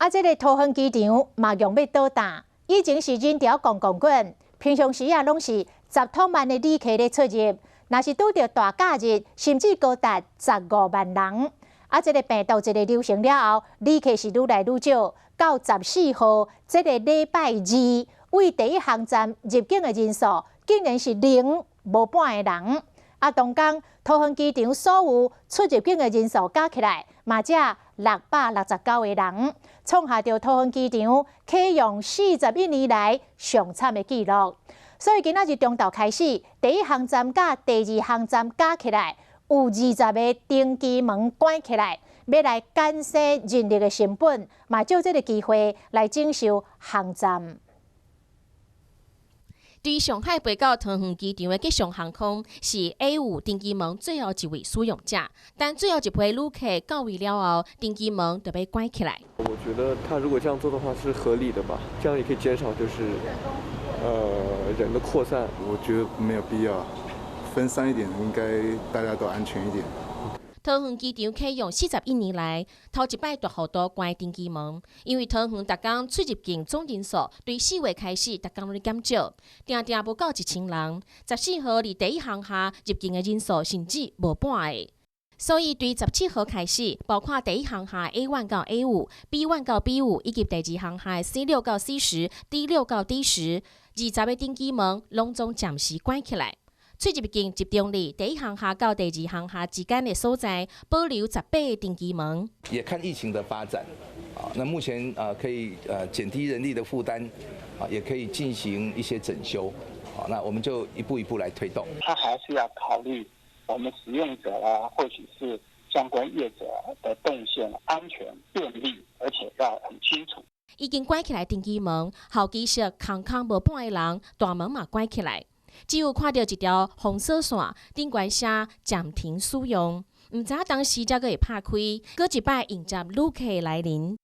啊，這個桃園機場嘛強欲倒彈，以前是人潮滾滾滾，平常時啊攏是十多萬的旅客咧出入，若是拄著大假日，甚至高達15萬人。啊，這個病毒一個流行了後，旅客是愈來愈少。到14號這個禮拜二，對第一航站入境的人數，竟然是零，無半个人。啊，同工桃園機場所有出入境的人數加起來，嘛才669個人，創下著桃園機場啟用41年來上慘的紀錄。所以今仔日中晝開始，第一航站佮第二航站加起來，有20個登機門關起來，欲來減省人力的成本，嘛藉這个機會來整修航站。對上海飛到桃園機場的吉祥航空是 A5登機門最後一位使用者，但最後一批旅客到位了後，登機門就欲關起來。我覺得他如果這樣做的話是合理的吧，這樣也可以減少就是人的擴散。我覺得沒有必要，分散一點，應該大家都安全一點。桃園機場啟用41年來，頭一擺大幅度關登機門，因為桃園逐工出入境總人數對4月開始逐工咧減少，定定無夠1000人。14號佇第一航廈入境的人數甚至無半個，所以對17號開始，包括第一航廈 A1 到 A5、B1 到 B5以及第二航廈 C6到 C10、D6到 D10，20個登機門攏總暫時關起來。出入境集中佇第一航廈到第二航廈之間的所在，保留18個登機門。也看疫情的發展，啊，那目前啊可以減低人力的負擔，啊，也可以進行一些整修，啊，那我們就一步一步來推動。他還是要考慮我們使用者啊，或許是相關業者的動線安全便利，而且要很清楚。已經關起來登機門，候機室空空無半个人，大門嘛關起來。只有看著一條封鎖線，頂懸寫暫停使用，毋知當時才閣會拍開，閣一擺迎接旅客來臨。